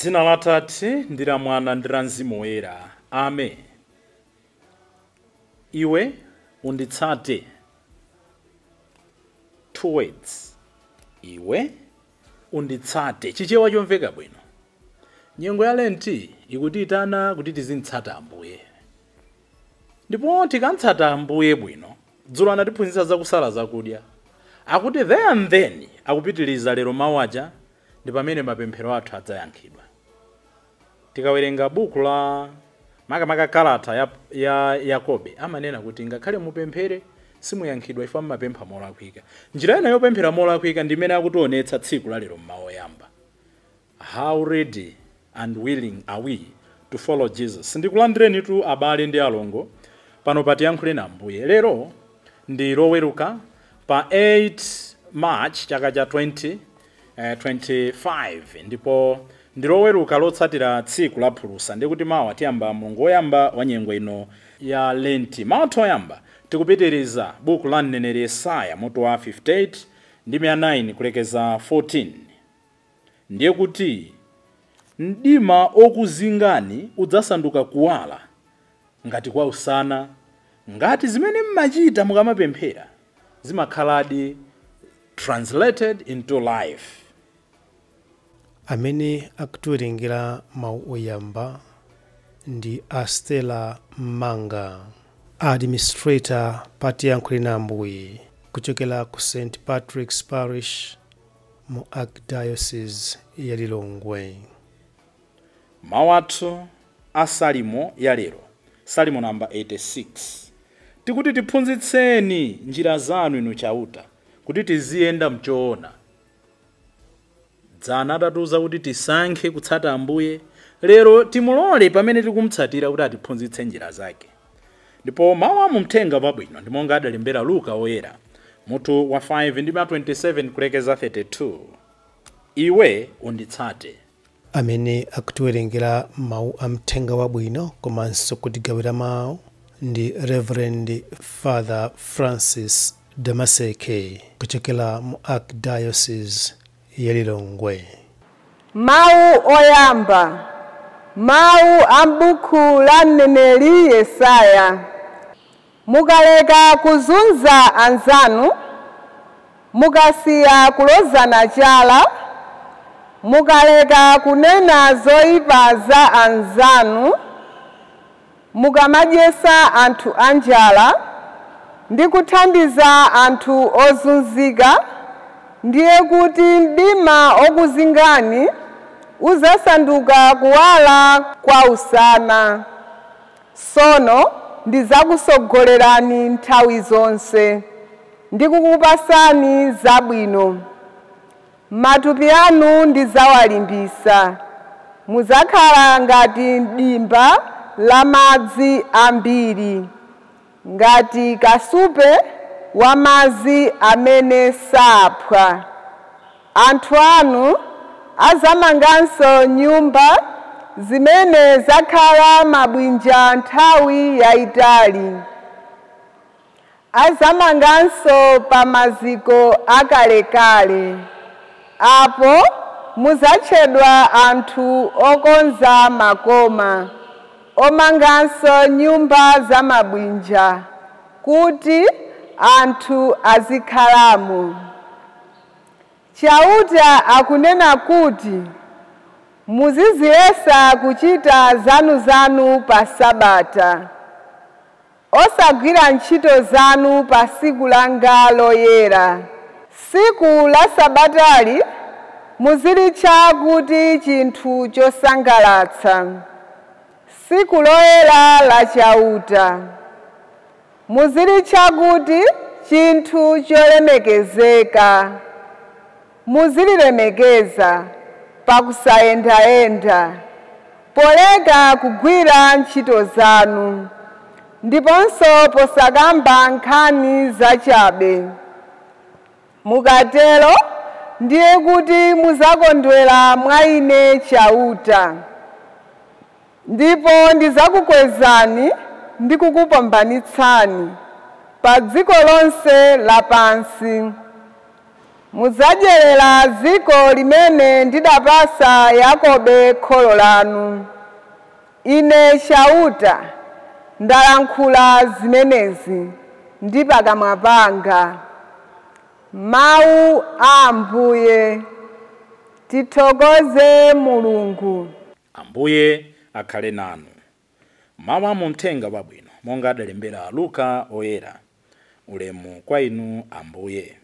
Dzina la Tate ndi la Mwana ndi la Mzimu Woyera. Amen. Iwe unditsate. Two words. Iwe unditsate. Chichewa chomveka bwino. Nyengo ya Lenti ikutiyitana kuti tizimtsata Ambuye. Ndipo tikamtsata Ambuye bwino, dzulo anatiphunzitsa zakusala zakudya. Akuti there and then akupitiriza lero mawu aja, ndi pamene mapemphero athu adzayankhidwa. Tikawerenga buku la makamaka kalata ya Yakobe, amanena kuti ngakhale mupemphere simuyankhidwa ifo mumapempha molakwika. Njira ina yopemphera molakwika ndi imene akutionetsa tsiku la lero mmawu oyamba. How ready and willing are we to follow Jesus? Ndikulandireni tu abale ndi alongo pano pa Tiyankhule na Ambuye. Lero ndi Loweruka pa 8 March chaka cha 2025, ndipo ndi Loweruka lotsatira tsiku la phulusa, ndikuti mawa tiyamba mulungu woyamba wa nyengo ino ya Lenti. Mawu oyamba tikupitiriza buku la mneneri Yesaya mutu wa 58 ndi 9 kulekeza 14. Ndiye kuti mdima okuzingani udzasanduka kuwala ngati kwa usana, ngati zimene mmachita mukamapemphera zimakhaladi translated into life. Amene akutiwerengera mawu oyamba ndi Astela Manga, administrator pa Tiyankhule na Ambuye, kuchokera ku St Patrick's Parish mu Archdiocese ya Lilongwe. Mawu athu a Salimo ya lero, Salimo namba 86, tikuti tiphunzitseni njira zanu inu Chauta, kuti tiziyenda mchoona. Dzana atatiuza kuti tisankhe kutsata Ambuye, lero timulole pamene tikumutsatira kuti atiphunzitse njira zake. Ndipo mawu a mumthenga wabwino ndi monga adalembera Luka woyera mutu wa 5 ndi 27 kulekeza 32. Iwe unditsate. Amene akutiwerengera mawu a mthenga wabwino komanso kutigawira mawu ndi Reverend Father Francis Damaseke kuchokera mu Archdiocese ya Lilongwe. Mawu oyamba, mawu a m'buku la mneneri Yesaya. Mukaleka kuzunza anzanu, mukasiya kulozana chala, mukaleka kunena zoyipa za anzanu, mukamadyesa anthu anjala ndi kuthandiza anthu ozunzika, ndiye kuti mdima okuzingani uzasanduka kuwala kwa usana. Sono ndizakusogolerani nthawi zonse ndikukupasani zabwino. Matupi anu ndizawalimbisa, muzakhala ngati dimba la madzi ambiri, ngati kasupe wa madzi amene saphwa. Anthu anu azamanganso nyumba zimene zakhala mabwinja nthawi yayitali, azamanganso pa maziko akalekale. Apo muzatchedwa anthu okonza makoma, omanganso nyumba za mabwinja, kuti anthu azikhalamo. Chauta akunena kuti muziziyesa kuchita zanuzanu pa Sabata, osagwira ntchito zanu pa tsiku langa loyera. Tsiku la Sabatali muzilitcha kuti chinthu chosangalatsa, tsiku loyera la Chauta. Muzilitcha kuti chinthu cholemekezeka, muzililemekeza pakusayendayenda, poleka kugwira ntchito zanu, ndiponso posakamba nkhani zachabe. Mukatero ndiye kuti muzakondwera mwa ine Chauta, ndipo ndizakukwezani ndi kukupambanitsani pa dziko lonse lapansi. Mudzadyerera dziko limene ndidapasa Yakobe kholo lanu. Ine Chauta ndalankhula zimenezi ndi pakamwa panga. Mawu a Ambuye. Tithokoze Mulungu. Ambuye akhale nanu. Mawu a muthenga wabwino monga adalembera Luka oyera. Ulemu kwa inu Ambuye.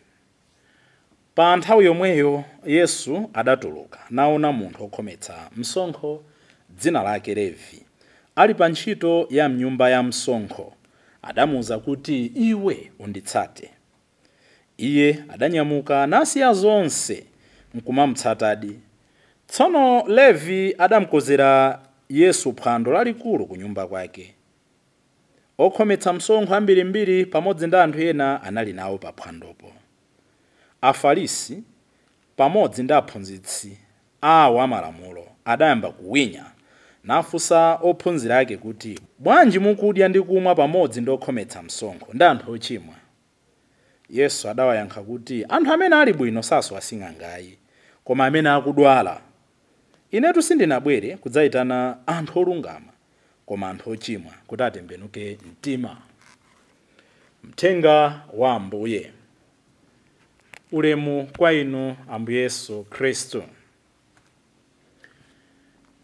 Pa nthawi yomweyo Yesu adatuluka naona munthu wokhometsa msonkho dzina lake Levi ali pa ntchito ya mnyumba ya msonkho. Adamuwuza kuti, iwe unditsate. Iye adanyamuka nasiya zonse nkumamutsatadi. Tsono Levi adamukonzera Yesu phwando lalikulu ku nyumba kwake. Okhometsa msonkho ambirimbiri pamodzi ndi anthu ena anali nawo pa phwandopo. Afarisi pamodzi ndi aphunzitsi awo amalamulo adayamba kuwinya nafunsa ophunzira ake kuti, bwanji mukudya ndi kumwa pamodzi ndi okhometsa msonkho ndi anthu ochimwa? Yesu adawayankha kuti, anthu amene ali bwino sasowa sing'angayi, koma amene akudwala. Inetu sindinabwere kudzayitana anthu olungama, koma anthu ochimwa kuti atembenuke mtima. Mthenga wa Ambuye. Ulemu kwa inu Ambuye Yesu Khristu.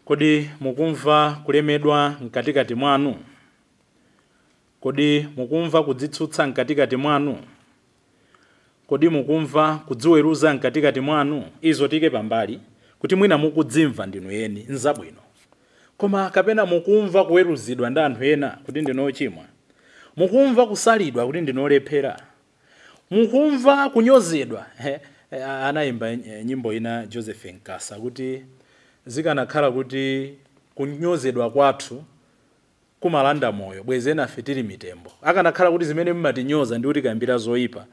Kodi mukumva kulemedwa mkatikati mwanu? Kodi mukumva kudzitsutsa mkatikati mwanu? Kodi mukumva kudziweruza mkatikati mwanu? Izo tike pambali kuti mwina mukudzimva ndinu yeni nzabwino, koma kapena mukumva kuweruzidwa ndi anthu ena kuti ndinu ochimwa, mukumva kusalidwa kuti ndinu olephera, mukumva kunyozedwa. Anayimba nyimbo ina Joseph Nkasa kuti zikanakhala kuti kunyozedwa kwathu kumalanda moyo, bwezi enafe tili mitembo. Akanakhala kuti zimene mumatinyoza ndi kuti kambira zoyipa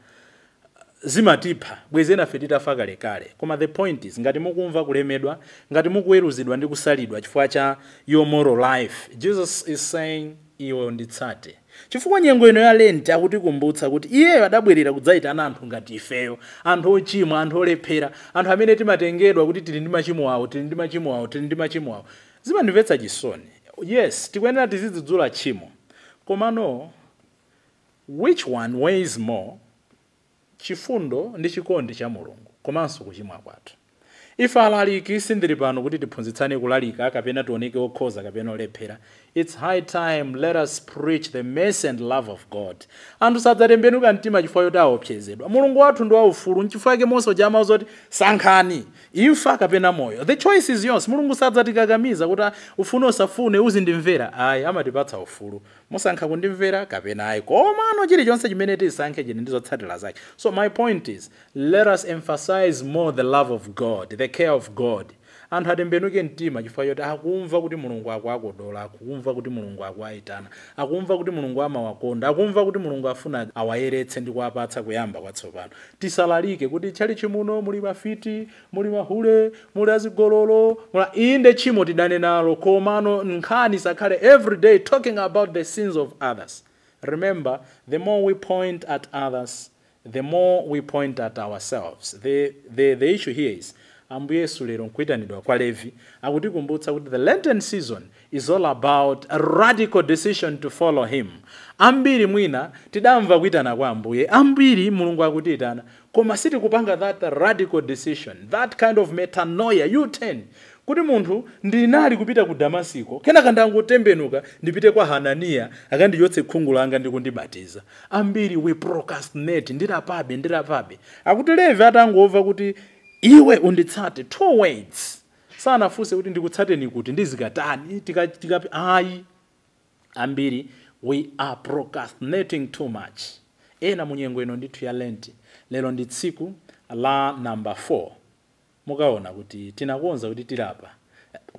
zimatipha, bwezi enafe titafa kalekale. Koma the point is, ngati mukumva kulemedwa, ngati mukuweruzidwa ndi kusalidwa chifukwa cha your moral life, Jesus is saying, iwe unditsate. Chifukwa nyengo ino ya Lent akutikumbutsa kuti iyeyo adabwerera kudzayitana anthu ngati ifeyo, anthu ochimwa, anthu olephera, anthu amene timatengedwa kuti tili ndi machimo awo, tili ndi machimo awo, tili ndi machimo awo. Zimandimvetsa chisoni. Yes, tikuyenera tizidzudzula tchimo, komano which one weighs more? Chifundo ndi chikondi cha Mulungu komanso kuchimwa kwathu. Ife alaliki sindili pano kuti tiphunzitsane kulalika kapena tioneke okhoza kapena olephera. It's high time let us preach the mercy and love of God. Anthu sadzatembenuka mtima chifukwa choti aopsezedwa. Mulungu wathu ndi waufulu, nchifukwa chake Mose uja amauza kuti sankhani imfa kapena moyo. The choice is yours. Mulungu sadzatikakamiza kuti ufune usafune uzindimvera. Ayi, amatipatsa ufulu, musankha kundimvera kapena ayi, komano chilichonse chimene tisankhe chili ndi zotsatira zake. So my point is, let us emphasize more the love of God, the care of God. Anthu atembenuke mtima chifukwa choti akumva kuti Mulungu akuakodola, akumva kuti Mulungu akuayitana, akumva kuti Mulungu amawakonda, akumva kuti Mulungu afuna awayeretse ndi kuwapatsa kuyamba kwatsopano. Tisalalike kuti tchalitchi muno muli mafiti, muli mahule, muli azigololo, muli inde tchimo tidane nalo, komano nkhani sakhale every day talking about the sins of others. Remember, the more we point at others, the more we point at ourselves. The issue here is, Ambuye Yesu lero nkuyitanidwa kwa Levi akutikumbutsa kuti the Lenten season is all about a radical decision to follow him. Ambiri mwina tidamva kuyitana kwa Ambuye, ambiri Mulungu akutiyitana, koma sitikupanga that radical decision, that kind of metanoia, U-turn, kuti munthu ndinali kupita ku Damasiko, kenaka ndangotembenuka ndipite kwa Hananiya akandichotse khungu langa ndi kundibatiza. Ambiri we procrastinate, ndilapabe, ndilapabe. Akuti Levi atangomva kuti iwe unditsate, two words, sanafunse kuti ndikutsateni kuti ndizikatani tika ayi. Ambiri we are procrastinating too much. Ena munyengo ino ndithu ya Lent, lero ndi tsiku la number 4, mukaona kuti tinakonza kuti tilapa,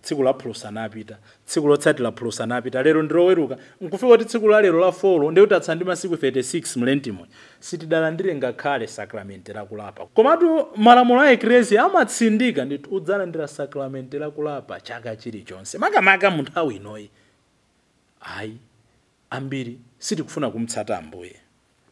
tsiku la phulusa napita, tsiku lotsatira phulusa napita, lero ndiloweruka, nkufika kuti tsiku la lero la 4 ndi kuti atsala ndi masiku 36 mlentimo, sitidalandire ngakhale sakramenti lakulapa. Komatu malamulo a Eklesia amatsindika ndithu udzalandira sakramenti lakulapa chaka chilichonse, makamaka mu nthawi inoyi. Ayi, ambiri sitikufuna kumtsata Ambuye.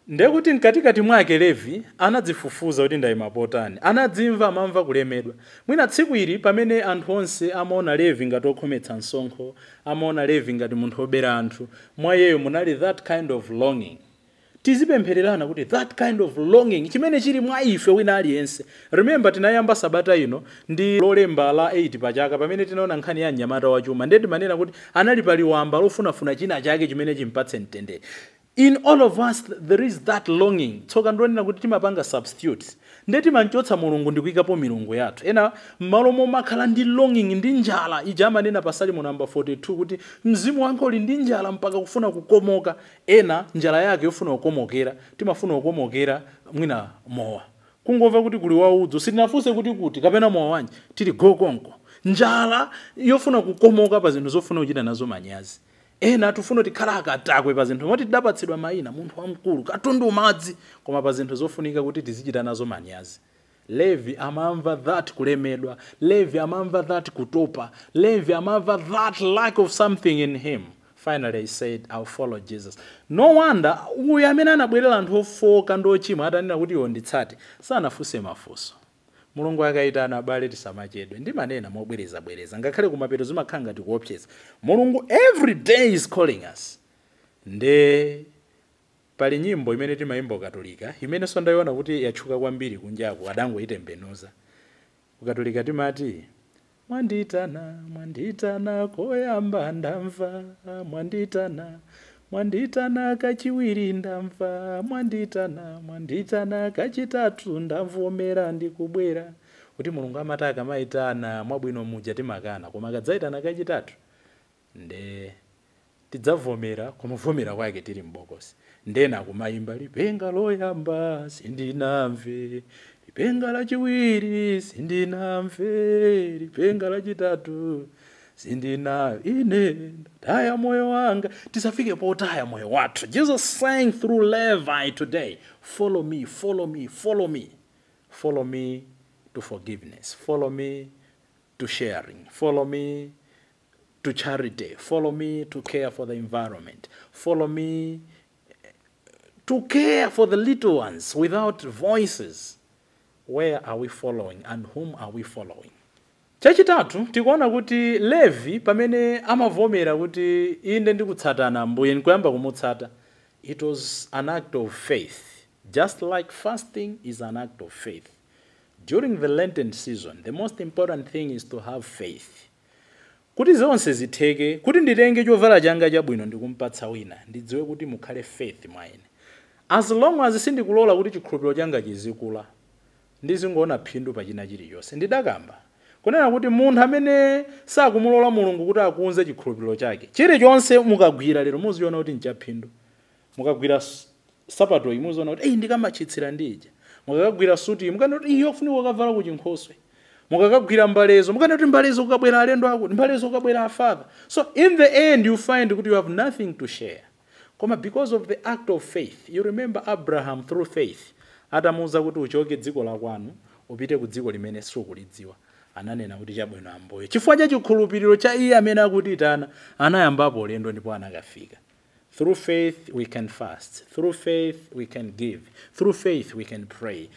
Ndekuti mkatikati mwake Levi anadzifufuza kuti ndayima potani, anadzimva, amamva kulemedwa. Mwina tsiku ili pamene anthu onse amaona Levi ngati okhometsa msonkho, amaona Levi ngati munthu wobera anthu, mwa iyeyo munali that kind of longing. Tizipemphererana kuti that kind of longing chimene chili mwa ife wina aliyense. Remember, tinayamba sabata ino ndi lolemba la 8 pachaka pamene tinaona nkhani ya mnyamata wachuma, ndiye timanena kuti anali paliwamba lofunafuna china chake chimene chimpatse mtendere. In all of us there is that longing. Tsoka ndionena kuti timapanga substitutes, ndiye timanchotsa Mulungu ndi kuyikapo milungu yathu. Ena m'malo momakhala ndi longing ndi njala ija amanena pa Salimo namba 42 kuti mzimu wanga uli ndi njala mpaka kufuna kukomoka. Ena njala yake yofuna kukomokera, timafuna kukomokera mwina mowa, kungomva kuti kuli waudzu sitinafunse kuti kapena mowa wanji, tili gokonko. Njala yofuna kukomoka pa zinthu zofuna kuchita nazo manyazi. Ena tifuna tikhala akatakwe pa zinthu moti tidapatsidwa mayina, munthu wamkulu, katundu madzi, koma pa zinthu zofunika kuti tizichita nazo manyazi. Levi amamva that kulemedwa, Levi amamva that kutopa, Levi amamva that lack of something in him. Finally he said, I'll follow Jesus. No wonder uyu amene anabwerera anthu ofoka ndi ochimwa atanena kuti iwo nditsate, sanafunse mafunso. Mulungu akayitana, abale, tisamachedwe. Ndimanena mobwerezabwereza, ngakhale kumapeto zimakhala ngati kuopseza. Mulungu every day is calling us. Nde pali nyimbo imene timayimba Katolika imenenso ndayiona kuti yatchuka kwambiri kunjaku, adangoyitembenuza. Kukatolika timati, mwanditana, mwanditana koyamba ndamva, mwanditana, mwanditana kachiwiri ndamva, mwanditana, mwanditana kachitatu ndamvomera ndikubwera. Kuti Mulungu amati akamayitana mwabwino muja timakana, koma akadzayitana kachitatu nde tidzavomera, kumuvomera kwake tili m'bokosi. Ndena kumayimba, lipenga loyamba sindinamve, lipenga lachiwiri sindinamve, lipenga lachitatu sindina, ine ndataya moyo wanga. Tisafike potaya moyo wathu. Jesus sang through Levi today, follow me, follow me, follow me, follow me to forgiveness, follow me to sharing, follow me to charity, follow me to care for the environment, follow me to care for the little ones without voices. Where are we following and whom are we following? Chachitatu, tikuona kuti Levi pamene amavomera kuti inde ndikutsatana Ambuye, nkuyamba kumutsata, it was an act of faith, just like fasting is an act of faith. During the Lenten season, the most important thing is to have faith kuti zonse zitheke. Kuti nditenge chovala changa chabwino ndikumpatsa wina, ndidziwe kuti mukhale faith mwa ine. As long as sindikulola kuti chikhulupiriro changa chizikula, ndizingoona phindu pa china chilichonse. Ndidakamba kunena kuti munthu amene sakumulola Mulungu kuti akunze chikhulupiriro chake, chilichonse mukagwira lero muziona kuti nchaphindu. Mukagwira sapato iyi muziona kuti eyi ndikamachitsira ndija. Mukakagwira suti iyi mukanena kuti iyo kufunika kukavala kuchinkhoswe. Mukakagwira mbalezo mukanena kuti mbalezo kukabwera alendo akuti, mbalezo kukabwera afather. So in the end you find kuti you have nothing to share. Koma because of the act of faith, you remember Abraham, through faith, atamuwuza kuti uchoke dziko la kwanu upite ku dziko limene sukulidziwa, ananena kuti chabwino Ambuye. Chifukwa cha chikhulupiriro cha iye amene akutitana, anayambapo ulendo ndipo anakafika. Through faith we can fast, through faith we can give, through faith we can pray,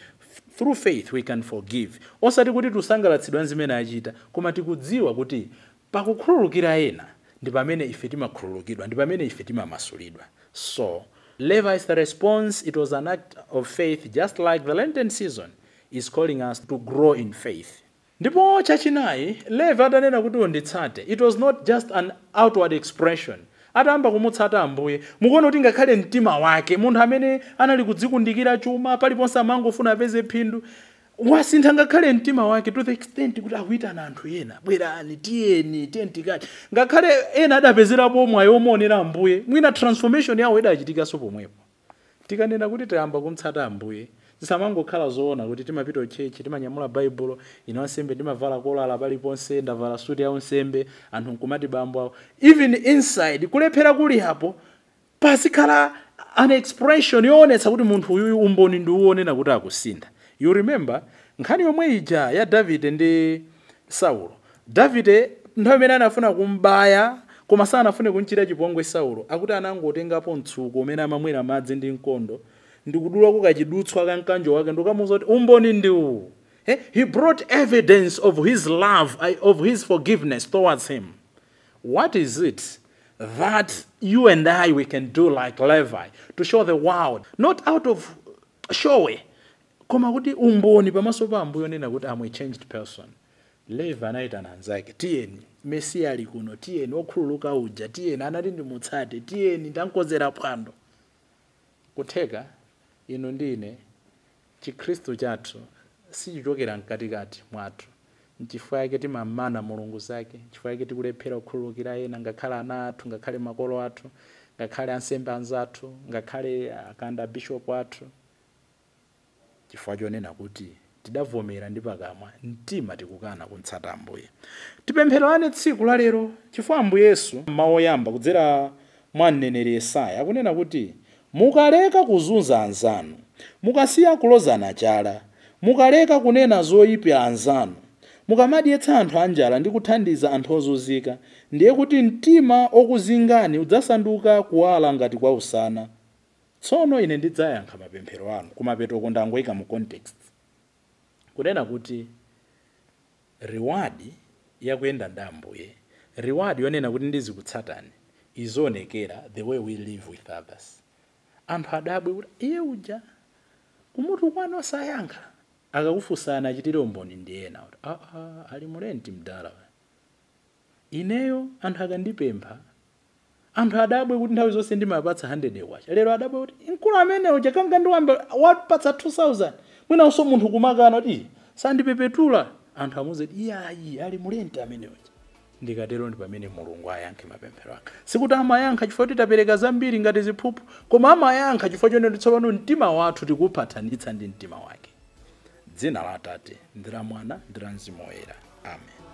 through faith we can forgive. Osati kuti tisangalatsidwa zimene achita, koma tikudziwa kuti pakukhululukira ena ndi pamene ife timakhululukidwa, ndi pamene ife timamasulidwa. So Levi's response, it was an act of faith, just like the Lenten season is calling us to grow in faith. Ndipo chachinayi, Levi atanena kuti unditsate, it was not just an outward expression. Atayamba kumutsata Ambuye, mukuona kuti ngakhale mtima wake, munthu amene anali kudzikundikira chuma paliponse amangofuna apeze phindu, wasintha ngakhale mtima wake to the extent kuti akuyitana anthu ena, bwerani, tiyeni, tiyeni tikati. Ngakhale ena adapezerapo mwayi omuonera Ambuye, mwina transformation yawo idachitikanso pomwepo. Tikanena kuti tayamba kumtsata Ambuye, zisamangokhala zoona kuti timapita kuchechi, timanyamula Baibulo, ine wansembe ndimavala kolala paliponse, ndavala suti ya unsembe, anthu nkumati bambo awo. Even inside kulephera kuli apo, pazikhala an expression yoonetsa kuti munthu uyuyu umboni ndi uwonena kuti akusintha. You remember nkhani yomwe ija ya Davide ndi Saulo. Davide nthawi imene anafuna kumbaya koma sanafune kumchita chipongwe Saulo, akuti anangotengapo mtsuko umene amamwera madzi ndi mkondo. Ndikudulako kachidutswa ka mkanjo wake ndikukamuwuza kuti umboni ndi uwu. He brought evidence of his love, of his forgiveness towards him. What is it that you and I, we can do like Levi to show the world, not out of show, koma kuti umboni pamaso pa Ambuye onena kuti I'm a changed person? Levi anayitana anzake, "Tiyeni, Mesiya ali kuno, tiyeni, okhululuka uja, tiyeni, anati ndimutsate, tiyeni, ndankonzera phwando." Kutheka inu ndine Chikhristu chathu sichichokera mkatikati mwathu, nchifukwa yake timamana Mulungu zake, nchifukwa yake tikulephera kukhululukira ena, ngakhale ana athu, ngakhale makolo athu, ngakhale ansembe anzathu, ngakhale akanda bishopu athu, chifukwa chonena kuti tidavomera ndi pakamwa, mtima tikukana kuntsata Ambuye. Tipemphererane tsiku la lero, chifukwa Ambuye Yesu mawu oyamba kudzera mwa mneneri Yesaya akunena kuti mukaleka kuzunza anzanu, mukasiya kulozana chala, mukaleka kunena zoyipira anzanu, mukamadyetsa anthu anjala ndi kuthandiza anthu ozunzika, ndiye kuti mtima okuzingani udzasanduka kuwala ngati kwa usana. Tsono ine ndidzayankha mapemphero anu. Kumapetoko ndangoyika mu context kunena kuti reward yakuyenda ndi Ambuye, reward yonena kuti ndizikutsatani, izonekera the way we live with others. Anthu adabwe kuti iye uja kumutu kwanu osayankha, akakufunsana achitire umboni ndi ena kuti aa, ali mulenti mdala. Ineyo anthu akandipempha, anthu adabwe kuti nthawi zonse ndimapatsa 100 kwacha, lero adabwe kuti mkulu amene uja kanga ndiwamba wapatsa 2000. Mwinanso munthu kumakana kuti sandipepetula, anthu amuze kuti iyayi, ali mulenti amene uja. Ndikatero ndi pamene Mulungu ayankhe mapemphero anga. Sikuti amayankha chifukwa kuti tapereka zambiri ngati ziphuphu, koma amayankha chifukwa chonena tsopano mtima wathu tikuphathanitsa ndi mtima wake. Dzina la Atate ndi la Mwana ndi la Mzimu Woyera, amen.